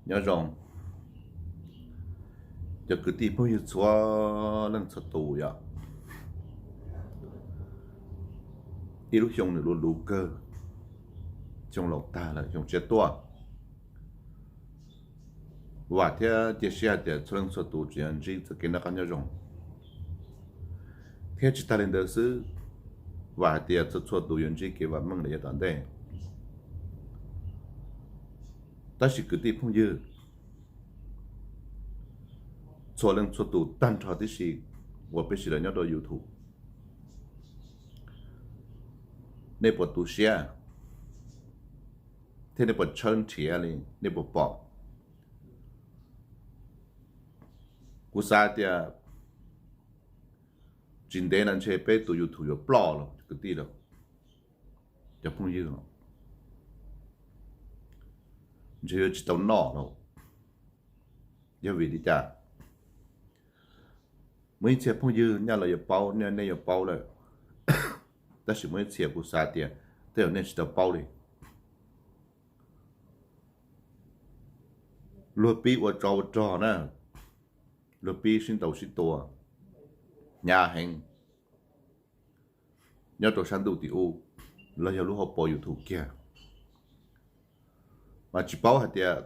Nyob zoo cov kwv tij phooj ywg txhua leej txhua tus yom. Ib lub xyoo nws luv luv kawg, xyoo laus tag lawm xyoo tshiab tuaj. Vam thiab cia siab hais tias txhua leej txhua tus tseem yuav ntsib txoj kev noj qab nyob zoo thiab tsis tag li ntawd xwb, vam hais tias txhua txhua tus yuav ntsib kev vam meej rau yav tom ntej. Tab sis kwv tij phooj ywg txhua leej txhua tus tag nrho tib si uas peb sawv daws nyob rau YouTube, nej puas tu siab thiab nej puas tshawb nrhiav li, nej puas pom? Kuv xav tias tsis ntev no ntshe peb tus YouTube yuav ploj los kwv tij los cov phooj ywg, ntshe yuav tsis tau noj los. Yog vim li cas? Muaj ib txhia phooj ywg nyaj los yuav paub, nej yuav paub lawm, tab sis muaj ib txhia kuv xav tias tej zaum nej tsis tau paub li. Luag pib ua tsov ua rog na, luag pib sib ntaus sib tua hnyav heev nyob rau sab ntuj tim ub los yog lub hauv paus YouTube kiag, mas tsis paub hais tias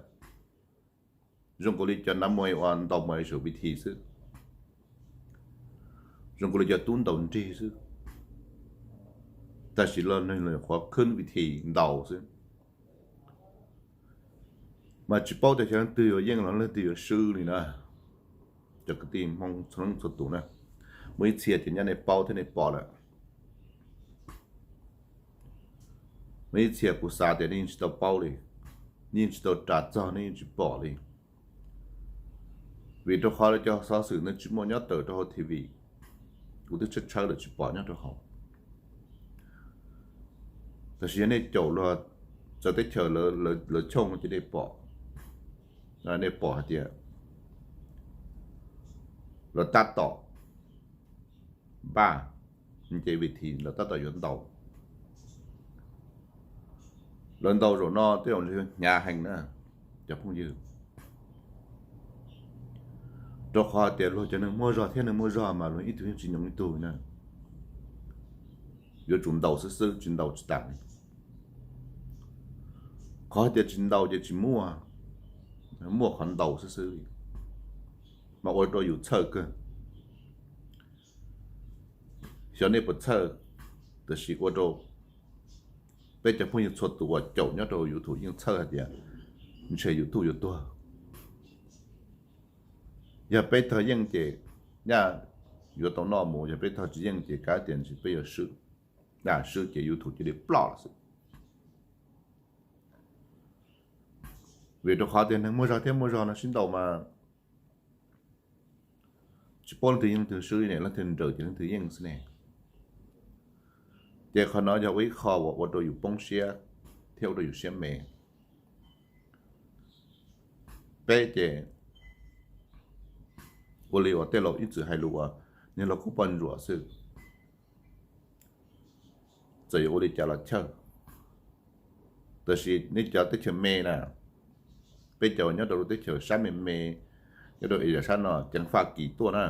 zoo nkaus li cov nav muas uas ntaus mas ib saum vij thi xwb, zoo nkaus li cov tub ntaus nrig xwb, tab sis los neeg los qhuav khwb vij thi ntaus xwb, mas tsis paub tias xyov leej twg yuav yeej los leej twg yuav swb li na. Cov kwv tij Hmoob txhua leej txhua tus na, muaj ib txhia ces nyaj nej paub thiab nej pom lawm, muaj ib txhia kuv xav tias nej yeej tsis tau paub li, nej yeej tsis tau ras txog, nej yeej tsis pom li. Vim rau qhov lawv cov xov xwm ntawd tsis muaj nyob tawm rau hauv T V, kuv twb tshawb tshawb lawm tsis pom nyob rau hauv. Tab sis yog nej caum luag txawv teb chaws lawv chooj ces nej pom, nej pom hais tias lawv tab tom npaj nce vij thi, lawv tab tom yuav ntaus. Lawv ntaus zaum no tej zaum ntshe yuav hnyav heev na cov phooj ywg, rau qhov hais tias luag cov neeg muaj zog thiab neeg muaj zog mas luag ib tug yeej tsis nyoos ib tug na. Yuav tsum ntaus xwb xwb, tsis ntaus tsis tas li. Qhov hais tias tsis ntaus ces tsis muaj, muaj qhov ntaus xwb xwb li, mas ua rau yus txhawj kawg. Xyov nej puas txhawj, tab sis ua rau peb cov phooj ywg txhua tus uas caum nyob rau YouTube yeej txhawj hais tias ntshe YouTube yuav tuag. Yog peb tog yeej ces nyaj yuav tau noj mus, yog peb tog tsis yeej ces kav tias ntshe peb yuav swb, swb ces YouTube cia li ploj lawm xwb. Vim rau qhov tias neeg muaj zog thiab muaj zog no sib ntaus mas tsis paub leej twg yeej leej twg swb ne, leej twg nrawm ces leej twg yeej xwb ne. Ces qhov no yog ua ib qho uas ua rau yus poob siab thiab ua rau yus siab me. Peb ces ua li uas tej laus ib txwm hais lus uas niag laus kub poj ntsuam xwb, txawm yuav ua li cas los chawj. Tab sis nej cov teb chaws me na, peb cov uas nyob rau lub teb chaws sab me me, nyob rau Asia sab no ceev Fab Kis tuaj na,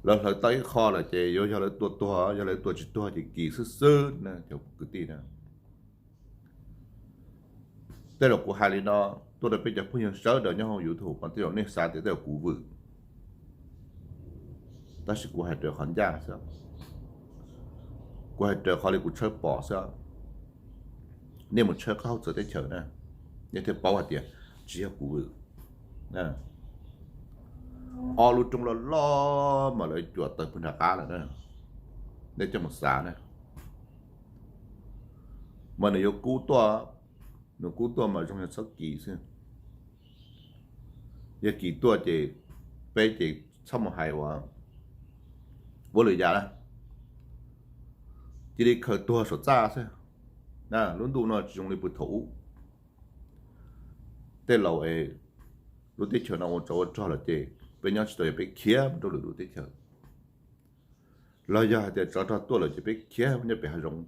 lawv hlawv tau ib qho lawm ces yuav yog lawv tua tuag, yog lawv tua tsis tuag ces Kis xwb xwb na cov kwv tij na. Tej zaum kuv hais li no tuaj rau peb cov phooj ywg sawv daws nyob hauv YouTube mas tej zaum nej xav tias tej zaum kuv vwm, tab sis kuv hais raws qhov ncaj xwb. Kuv hais raws qhov li kuv tshawb pom xwb. Nej mus tshawb qab hauv txawv teb chaws na, nej thiaj paub hais tias tsis yog kuv vwm. Ob lub roob loj loj mas lawv cuam tawg pug nram qab lawm na, nej coj mus xav na. Mas nws yuav kub tuaj, nws kub tuaj mas zoo yog txhob Kis xwb. Yog Kis tuaj ces peb ces txhob mus hais ua, ua lwm yam na, cia li khaws tuag saum txaj xwb. Lub ntuj no tsis zoo li puag thaum ub. Tej laus es lub teb chaws no ua tsov ua rog lawm ces peb nyob tsis tau, yog peb khiav mus rau lwm lub teb chaws, los yog hais tias tsov rog tuaj lawm ces peb khiav nyob pem hav zoov.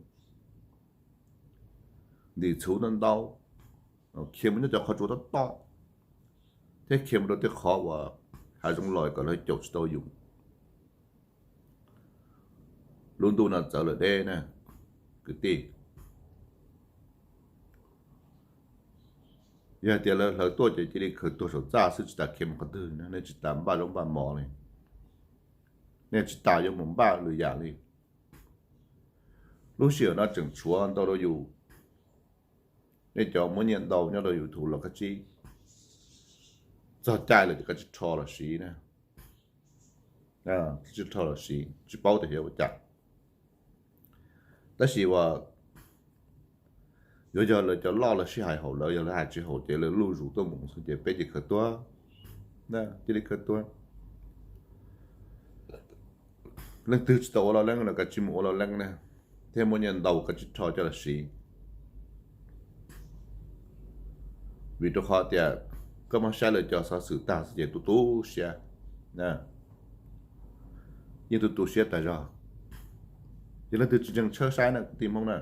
Ntim txhuv ntau ntau, khiav mus nyob cov qhov tsua tob tob, thiab khiav mus rau tej qhov uas hav zoov loj kom lawv caum tsis tau yus. Lub ntuj no txawv lawm deb na, kwv tij. Yog hais tias lawv hlawv tuaj ces cia li khaws tuag saum txaj xwb, tsis tas khiav mus qhov twg, nej tsis tas npaj zaub npaj mov li, nej tsis tas yuav mus npaj lwm yam li. Lub sij hawm no tseem tshuav ntau rau yus, nej cov muab nyiaj ntau nyob rau YouTube los koj tsib, txog caij lawm ces koj tsib rho los siv na, tsib rho los siv, tsis paub tias yuav ua cas. Tab sis uas yuav yog lawv cov loj lawv sib hais haum lawv, yog lawv hais tsis haum ces lawv luj zus tuaj mus xwb ces peb cia li khaws tuag, cia li khaws tuag. Leej twg tsis tau ua loj leeb los koj tsib mus ua loj leeb na, thiab muab nyiaj ntau koj tsib rho coj los siv. Vim rau qhov tias koj muab saib lawv cov xov xwm tag xwb ces tu tu siab, yeej tu tu siab tas zog. Ces leej twg tsis ntseeg tshawb saib na kwv tij Hmoob na,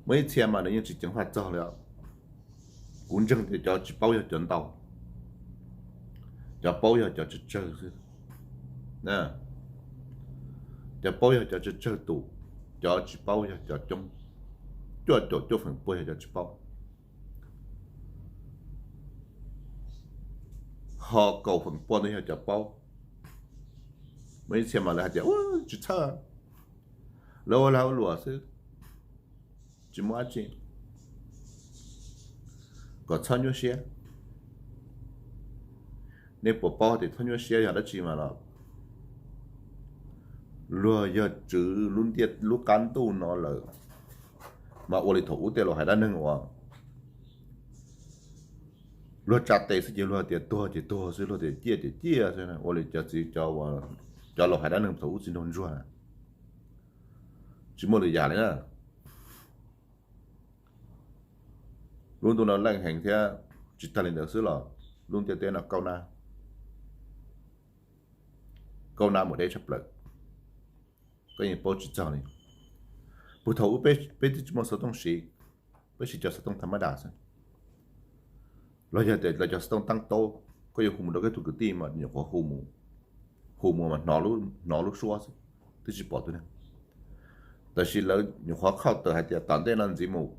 muaj ib txhia mas nws yeej tsis ceev faj txog li. Kuv ntseeg tias cov tsis paub yog cov ntau, cov paub yog cov tsawg tsawg xwb. Cov paub yog cov tsawg tsawg tus, cov tsis paub yog cov coob, cuaj caum cuaj feem pua yog cov tsis paub, ho kaum feem pua ntawd yog cov paub. Muaj ib txhia mas lawv hais tias tsis txhawj, lawv ua lag ua luam xwb, tsis muaj dab tsi, kom txhob nyuaj siab. Nej puas paub tias txhob nyuaj siab yog dab tsi mas los? Luag yog tswv lub ntiaj lub qab ntuj no lawm, mas ua li thaum ub tej laus hais dab neeg uas luag tsa tes xwb ces luag tias tuag ces tuag xwb, luag tias ciaj ces ciaj xwb, ua li cov txiv cov, cov laus hais dab neeg thaum ub txiv nraug ntsuag, tsis muaj lwm yam li na. Lub ntuj no leej heev thiab, tsis tag li ntawd xwb los lub ntiaj teb no kaub nab, kaub nab mus deb tshaj plaws, koj yeej paub tsis txog li. Puag thaum ub peb twb tsis muaj xov tooj siv, peb siv cov xov tooj tham mab das xwb, los yog tias lawv cov xov tooj tab taub, koj yuav hu mus rau koj tus kwv tij mas nyuam qhuav hu mus mas hnov lub suab xwb, twb tsis pom tus neeg. Tab sis lawv nyuam qhuav khauj tawm hais tias tom ntej no ntxiv mus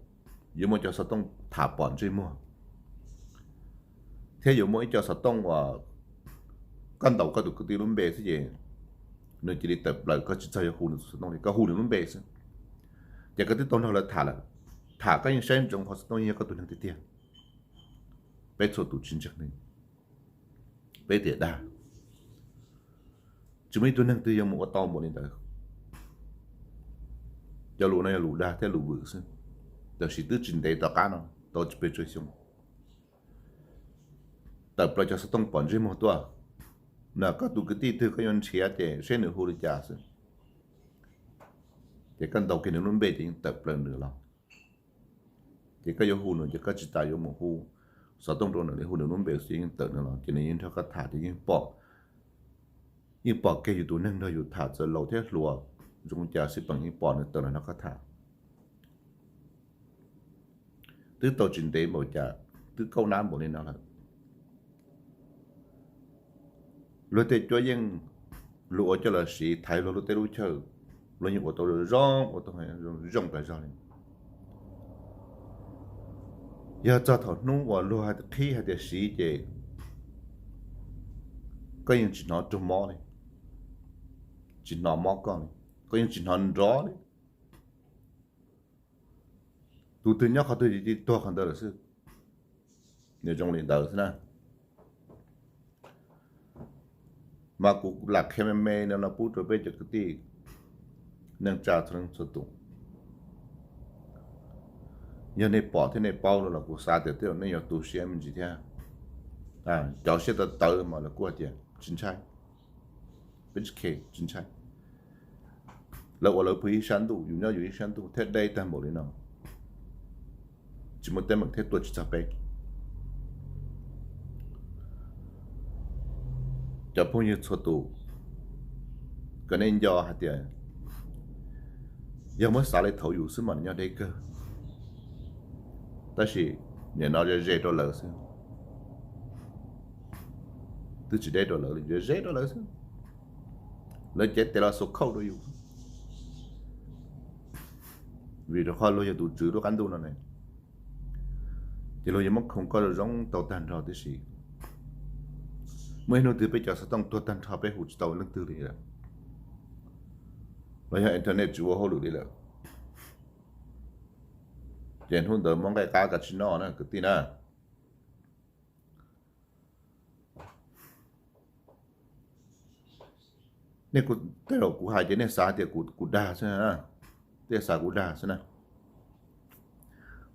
yuav muaj cov xov tooj tham pom ntsej muag, thiab yuav muaj ib co xov tooj uas koj ntaus koj tus kwv tij lub npe xwb ces nws cia li tawm plaws, koj tsis txog yuav hu nws tus xov tooj li, koj hu nws lub npe xwb, ces koj twb tau nrog lawv tham lawm. Tham koj yeej saib ntsoov qhov xov tooj yeej yog koj tus neeg tiag tiag. Peb txhua tus tsis ntseeg li, peb tias dag, tsis muaj ib tug neeg twg yuav mus ua tau npaum li ntawd. Cov lus no yog lus dag thiab lus vwm xwb, tab sis twb tsis ntev tom qab no, tau tsis pes tsawg xyoo, tawm plaws cov xov tooj pom ntsej muag tuaj. Na koj tus kwv tij twg koj yuav nrhiav ces seb nws hu li cas xwb, ces koj ntaus kiag nws lub npe ces yeej tawm plaws nws los. Ces koj yuav hu nws ces koj tsis tas yuav mus hu xov tooj rau nws li, hu nws lub npe ces yeej tawm nws los, ces nws yeej nrog koj tham ces yeej pom, yeej pom kiag yus tus neeg nrog yus tham txawm laus thiab hluas zoo li cas xij peem yeej pom nws tawm los nrog koj tham. Twb tau tsis ntev npaum cas twb kaub nab npaum li no lawm. Luag tej cuab yeej luag ua coj los siv thaiv luag lub teb lub chaw, luag yeej ua tau zoo, ua tau zoo tas zog li. Yog txog thaum hnub uas luag qhib hais tias siv ces koj yeej tsis hnov raug mob li, tsis hnov mob koj li, koj yeej tsis hnov nrov li. Tus twg nyob qhov twg ces tuag qhov ntawd lawm xwb. Nws zoo li ntawd xwb na. Mas kuv lam qhia me me no los pub rau peb cov kwv tij neej tsa txhua leej txhua tus. Yog nej pom thiab nej paub no los kuv xav tias tej zaum nej yuav tu siab me ntsis thiab. Cov siab tawv tawv mas lawv kuj hais tias tsis ntshai, peb tsis khe, tsis ntshai. Lawv ua lawv pw ib sab ntuj, yus nyob yus ib sab ntuj thiab deb tag npaum li no, tsis muaj teeb meem thiab tuaj tsis txog peb. Cov phooj ywg txhua tus, kom nej nco hais tias yog muab xav li thaum yus xwb mas nws nyob deb kawg. Tab sis nim no ze ze rau lawv xwb, twb tsis deb rau lawv li, ze ze rau lawv xwb. Lawv cev tes los xuas khauj rau yus, vim rau qhov luag yog tus tswv lub qab ntuj no ne, ces luag yuav muab khoom koj zoo tau tag nrho tib si. Muaj ib hnub twg peb cov xov tooj tuag tag nrho peb hu tsis tau leej twg li lawm, los yog internet tsis ua hauj lwm li lawm, ces hnub ntawd muab nqaij qab kav tsij noj na kwv tij na. Nej kuj, tej zaum kuv hais ces nej xav tias kuv dag xwb, tej xav kuv dag xwb na.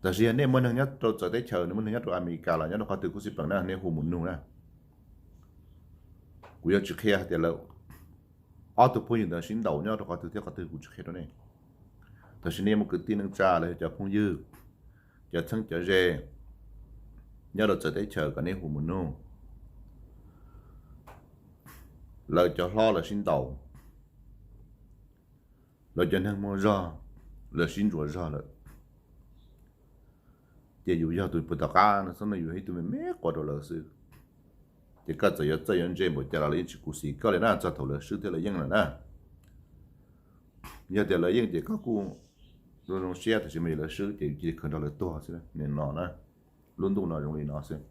Tab sis yog nej muaj neeg nyob rau txawv teb chaws, nej muaj neeg nyob rau Amelikas los nyob rau qhov twg kuj xij peem na, nej hu mus nug na. Kuv yuav tsis qhia hais tias lawv ob tug phooj ywg ntawd sib ntaus nyob rau qhov twg thiab qhov twg, kuv tsis qhia rau nej. Tab sis nej muaj kwv tij neej tsa los yog cov phooj ywg, cov txheeb cov ze nyob rau txawv teb chaws kom nej hu mus nug. Lawv cov hlob lawv sib ntaus, lawv cov neeg muaj zog lawv sib ntsuas zog lawm, ces yus yog tus puag tom qab no xwb no, yus yog ib tug me me quas rau lawv xwb. Ces koj txawm yuav txawj yuav ntse npaum cas los lawv yeej tsis khuv xim koj li na, txog thaum lawv swb thiab lawv yeej lawm na. Yog tias lawv yeej ces koj kuj zoo zoo siab, tab sis mas yog lawv swb ces yus cia li khaws nrog lawv tuag xwb, nim no na. Lub ntuj no zoo li no xwb.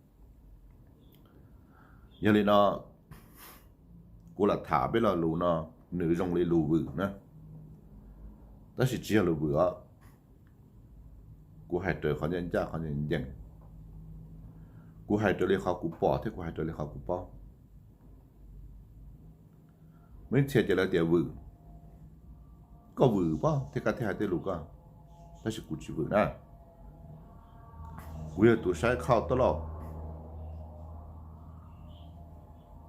Yog li no, kuv lam tham peb lo lus no, nws zoo li lus vwm na, tab sis tsis yog lus vwm os. Kuv hais raws qhov ncaj ncaj qhov ncees ncees, kuv hais raws li qhov kuv pom thiab kuv hais raws li qhov kuv paub. Muaj ib txhia ces lawv tias vwm, koj vwm pob thiab koj thiaj hais tej lus ko, tab sis kuv tsis vwm na. Kuv yog tus saib khauj tuaj lauj,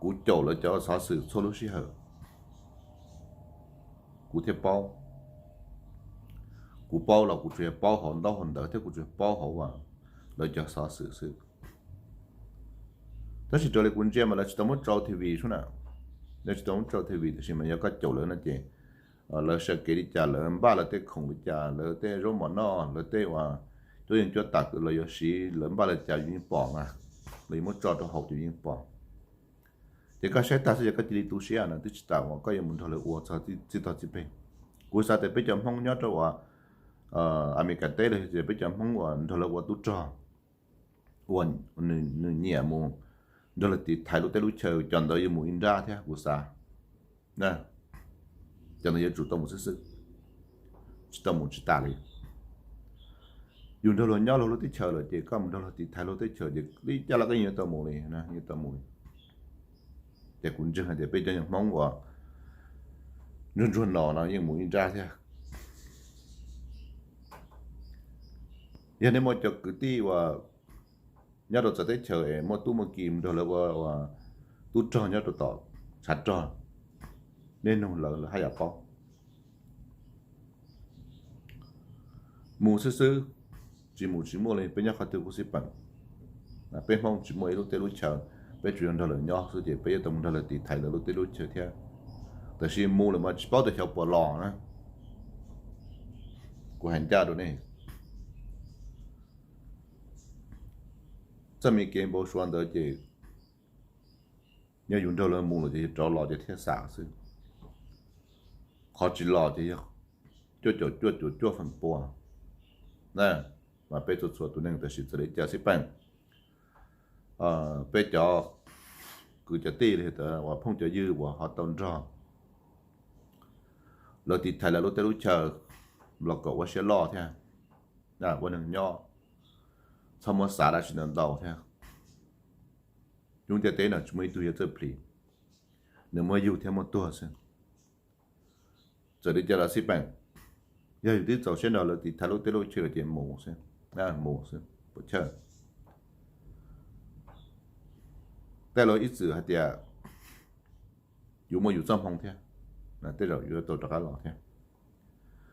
kuv caum lawv cov xov xwm txhua lub sij hawm, kuv thiaj paub. Kuv paub los kuv tsuas yog paub hauv ntaub hauv ntawv thiab kuv tsuas paub hauv lawv cov xov xwm xwb. Tab sis raws li kuv ntsia mas lawv tsis tau muab tso T V sub na, lawv tsis tau muab tso T V, tab sis mas yog koj caum lawv no ces lawv sawv kev li cas, lawv npaj lawv tej khoom li cas, lawv tej zaub mov noj, lawv tej uas cuab yeej cuab tam kwv los yuav siv, lawv npaj li cas yus yeej pom na, los yuav muab tso rau hauv ces yeej pom. Ces koj saib tag xwb ces koj cia li tu siab na, twb tsis tas uas koj yuav mus nrog lawv ua txog txij tog txij peg. Kuv xav tias peb cov Hmoob nyob rau uas Amelikas teb los yog tias peb cov Hmoob uas nrog lawv ua tub rog, uas nws nyiam mus nrog lawv tiv thaiv lub teb lub chaw, cov ntawd yuav mus ib nrab thiab kuv xav. Cov ntawd yuav tsum tau mus xwb xwb, tsis tau mus tsis tas li. Yus nrog luag nyob luag lub teb chaws lawm ces koj mus nrog luag tiv thaiv luag teb chaws ces li cas los koj yeej yuav tau mus li, yuav tau mus li. Ces kuv ntseeg hais tias peb cov Hmoob uas ntsuag ntsuag no no yeej mus ib nrab thiab. Yog nej muaj cov kwv tij uas nyob rau txawv teb chaws es muaj tub muaj ki nrog lawv ua tub rog nyob rau tom tshav rog, nej nug lawv, lawv haj yam paub. Mus xwb xwb, tsis mus tsis muaj li, peb nyob qhov twg kuj xij peem. Peb Hmoob tsis muaj ib lub teb lub chaw, peb tsuas yog nrog lawv nyob xwb ces peb yuav tau mus nrog lawv tiv thaiv lawv lub teb lub chaw thiab. Tab sis mus lawm mas tsis paub tias xyov puas los na. Kuv hais ncaj rau nej, txoj me kev npau suav ntawd ces yog yus nrog lawv mus lawm ces yog rov los ces thiaj xam xwb. Qhov tsis los ces yog cuaj caum cuaj caum cuaj feem pua na. Mas peb txhua txhua tus neeg tam sim txawm li cas xij peem, peb cov kwv cov tij li ntawd uas phooj cov ywg uas ho tau nrog lawv tiv thaiv lawv lub teb lub chaw los kom ua siab loj thiab, ua neeg nyob, txhob muab xav dab tsi ntau ntau thiab. Lub ntiaj teb no tsis muaj ib tug yuav txawj plis, nws muaj yug thiab muaj tuag xwb. Txawm li cas los xij peem, yog yus twb txaus siab nrog lawv tiv thaiv lub teb lub chaw lawm ces mus xwb, mus xwb puas chawj. Tej laus ib txwm hais tias yus muaj yus txoj hmoo thiab, tej zaum yuav tau rov qab los thiab.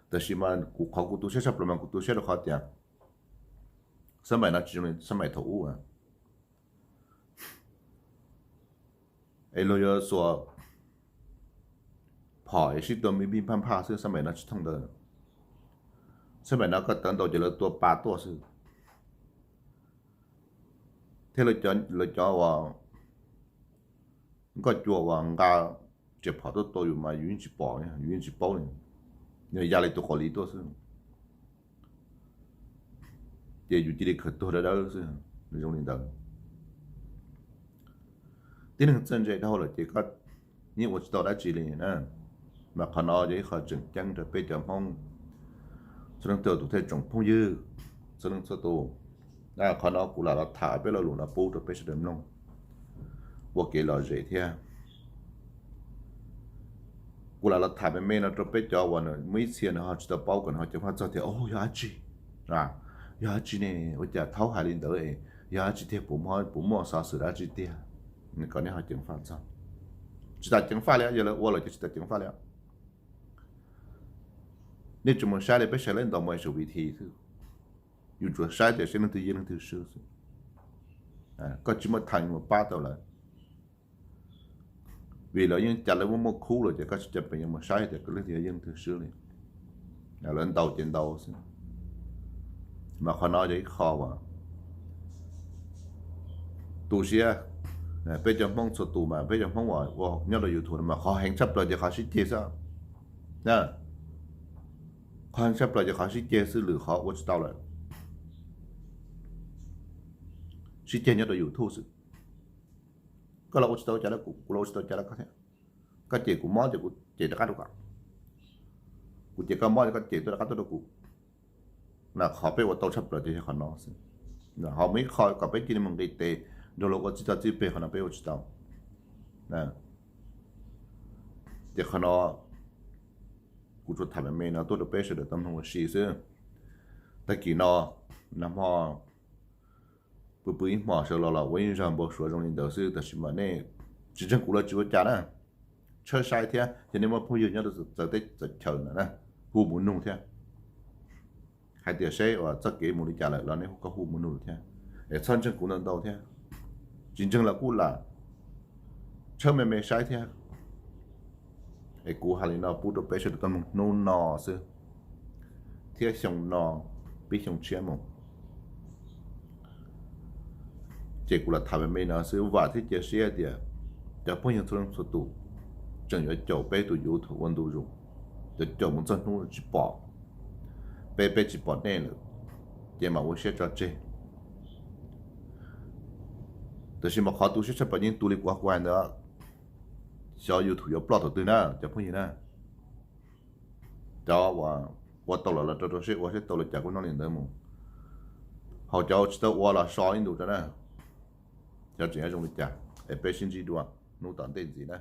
Tab sis mas kuv, qhov kuv tu siab tshaj plaws mas kuv tu siab rau qhov tias xab maim no tsis zoo li xab maim thaum ub. Es luag yuav xuas phom es sib tua mi pij phaj phaj xwb, xab maim no tsis thooj ntawd. Xab maim no koj tawv ntau ces lawv tua pa tuaj xwb. Thiab lawv cov uas nkoj cua uas nqa riam phom tuaj tua yus mas yus yeej tsis pom, yus yeej tsis paub li, nws ya li tus qos li tuaj xwb. Ces yus cia li khaws tuag dawb dawb xwb, nws zoo li ntawd. Tib neeg txawj ntse dhau lawm ces koj yeej ua tsis tau dab tsi li na. Mas qhov no yog ib qho tseem ceeb rau peb cov Hmoob txhua leej txhua tus thiab tsoom phooj ywg txhua leej txhua tus. Qhov no kuv lam los tham peb lo lus no pub rau peb sawv daws mloog ua kev lom zem thiab. Kuv lam los tham me me no rau peb cov uas muaj ib txhia nws ho tsis tau paub kom nws ho ceev faj txog tias, o, yog dab tsi, yog dab tsi ne, ua cas thaub hais li ntawd es yog dab tsi tiag, puas muaj xov xwm dab tsi tiag, kom nej ho ceev faj txog. Tsis tas ceev faj li, yog lawv ua lawm ces tsis tas ceev faj li. Nej tsuas mus saib li peb saib lawv ntaus mus saum V T xwb, yus tsuas saib tias saib leej twg yeej leej twg swb xwb. Koj tsis muaj theem mus pab tau lawv, vim lawv yeej cas lawv muaj muaj khub lawm ces koj tsis cov peem yuav mus saib tias leej twg yeej leej twg swb li. Lawv ntaus ces ntaus xwb. Mas qhov no yog ib qho uas tu siab. Peb cov Hmoob txhua tus mas peb cov Hmoob uas ua nyob rau YouTube no mas qhov heev tshaj plaws ces qhov sib ceg xwb. Qhov heev tshaj plaws ces qhov sib ceg xwb, lwm qhov ua tsis tau lawm. Sib ceg nyob rau YouTube xwb. Koj los ua tsis tau cas rau kuv, kuv los ua tsis tau cas rau koj thiab. Koj cem kuv mob ces kuv cem rov qab rau koj. Kuv cem koj mob ces koj cem tuaj rov qab tuaj rau kuv. Mas qhov peb ua tau tshaj plaws ces yog qhov no xwb. Ho muaj ib qho kom peb cia li mus nqis tes nrog luag ua txij txoj txij peg, qhov no peb ua tsis tau. Ces qhov no kuv tsuas tham me me no tuaj rau peb sawv daws tau mloog ua si xwb. Tag kis no nag hmo pw pw ib hmos sawv los los ua ib zag npau suav zoo li ntawd xwb, tab sis mas nej tsis ntseeg kuv los tsis ua cas na. Tshawb saib thiab, yog nej muaj phooj ywg nyob rau txawv teb txawv chaw ntawd na, hu mus nug thiab. Hais tias seb uas txoj kev mus li cas lawm los nej hu, koj hu mus nug thiab. Es txhob ntseeg kuv ntau ntau thiab. Tsis ntseeg los kuj lam tshawb me me saib thiab. Es kuv hais li no pub rau peb sawv daws tau mloog hnub no xwb, thiab xyoo no, pib xyoo tshiab mus. Ces kuv lam tham me me no xwb, vam thiab cia siab tias cov phooj ywg txhua leej txhua tus tseem yuav caum peb tus YouTube ua ntu zus, yuav caum mus txog hnub tsis pom peb, peb tsis pom nej lawm, ces mam ua siab tso tseg. Tab sis mas qhov tu siab tshaj plaws yeej tu li kuv, kuv hais ntawd, xyov YouTube yuav ploj thaum twg na cov phooj ywg na. Cov uas ua tau los los rau rau seb, ua seb tau los cas kuj noj li ntawd mus. Hos cov tsis tau ua los so ib ntus rau na. Xyov tseem yuav zoo li cas, es peb sib ntsib dua hnub tom ntej ntxiv na.